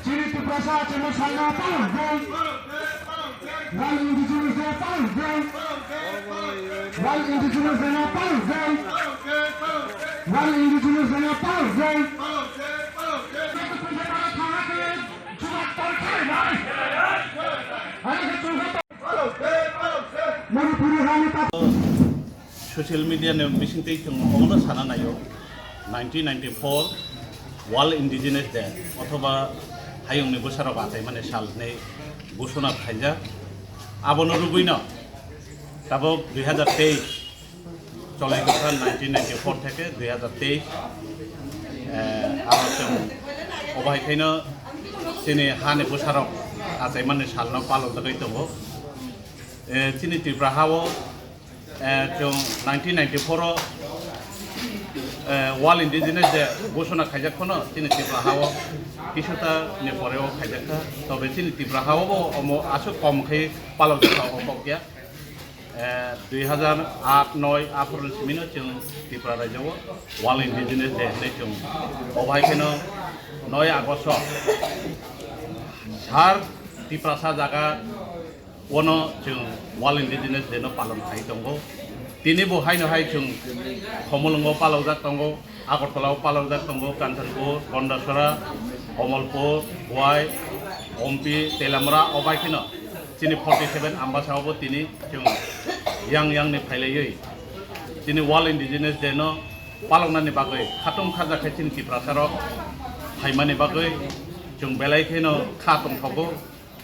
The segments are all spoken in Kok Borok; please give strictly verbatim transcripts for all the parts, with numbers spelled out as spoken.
Chini Tiprasa achaima salno palok jai. World Indigenous Day palok jai. World Indigenous Day no palok jai. World Indigenous Day no palok jai. Manipuri hani ta- Social media ni bisingtwi chwng omono sana naio, nineteen ninety-four World Indigenous Day othoba hayungni bwsarok achaimani sal hinwi ghosona khaijak. Abono rwgwino tabuk dui hazar teis cholai kha, nineteen ninety-four theke dui hazar teis, eh, aro chwng obo hai khaino chini hani bwsarok achaimani salno palok jagwi tongo. Eh, chini Tripura hao, eh, chwng nineteen ninety-four o, eh, World Indigenous Day ghosona khaijak phano chini Tripura hao kisota ni pore o khaijak kha. Tobe chini Tripura hao bo omo aswk kom khe palok jakha o kok ya. Eh, dui hazar aat noi aphuru ni simi no chwng Tripura rajyo o World Indigenous Day hinwi chwng obo hai kheno noi August o sar Tiprasa jaga Bono chwng World Indigenous Day no palon khai tongo. Tini bo haino hai chwng Khumulwngo palokjak tongo, Agartala o palokjak tongo, Kanchanpur, Gondasora, Kamalpur, Khowai, Ompi, Teliamura, o bai kheno chini forty seven Ambasa o bo tini chwng yang yang ni phailaiwi chini World Indigenous Day no paloknani bagwi khatung khaja khe chini Tiprasa rok phaimani bagwi chwng belai kheno kha tongthogo.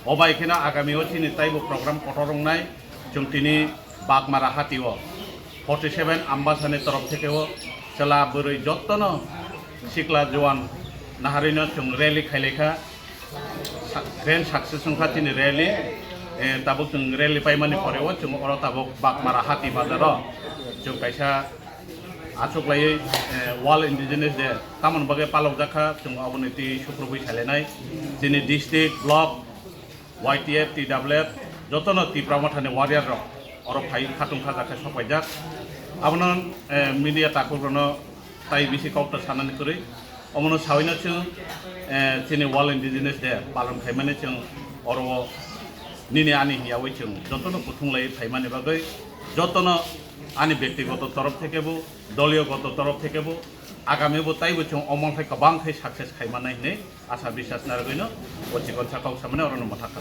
O bai kheno agami o chini taibo program kotor wngnai. Chwng tini Bagmara hati o forty seven Ambasa ni torof theke o chwla bwrwi jottono sikla juan naharwi no chwng rally khailai kha. Sa-, grand success wngkha chini rally. Eh, tabuk chwng rally paimani pore o chwng oro tabuk Bagmara hati bazar o chwng kaisa achuklaiwi, eh, World Indigenous Day tamoni bagwi palokjak kha, chwng aboni twi sukrubwi sailainai. Chini district, block, Y T F, T W F, jotono Tipra Mothani warrior rok oro phai khatung khaja khe sokpaijak. Abono, eh, media takhuk rokno tai bisi kok ta sanani kwrwi. Omono sawino chwng, eh, chini World Indigenous Day palon khaimani chwng oro nini ani hiyawi chwng jotono kuthunglai phaimani bagwi jotono ani bektigoto torof theke bo, doliyo goto torof theke bo, agami bo taibo chwng omol khai kwbang khai success khai mannai hinwi asa biswas narwgwino o chikon sakao samani orono mwthakha.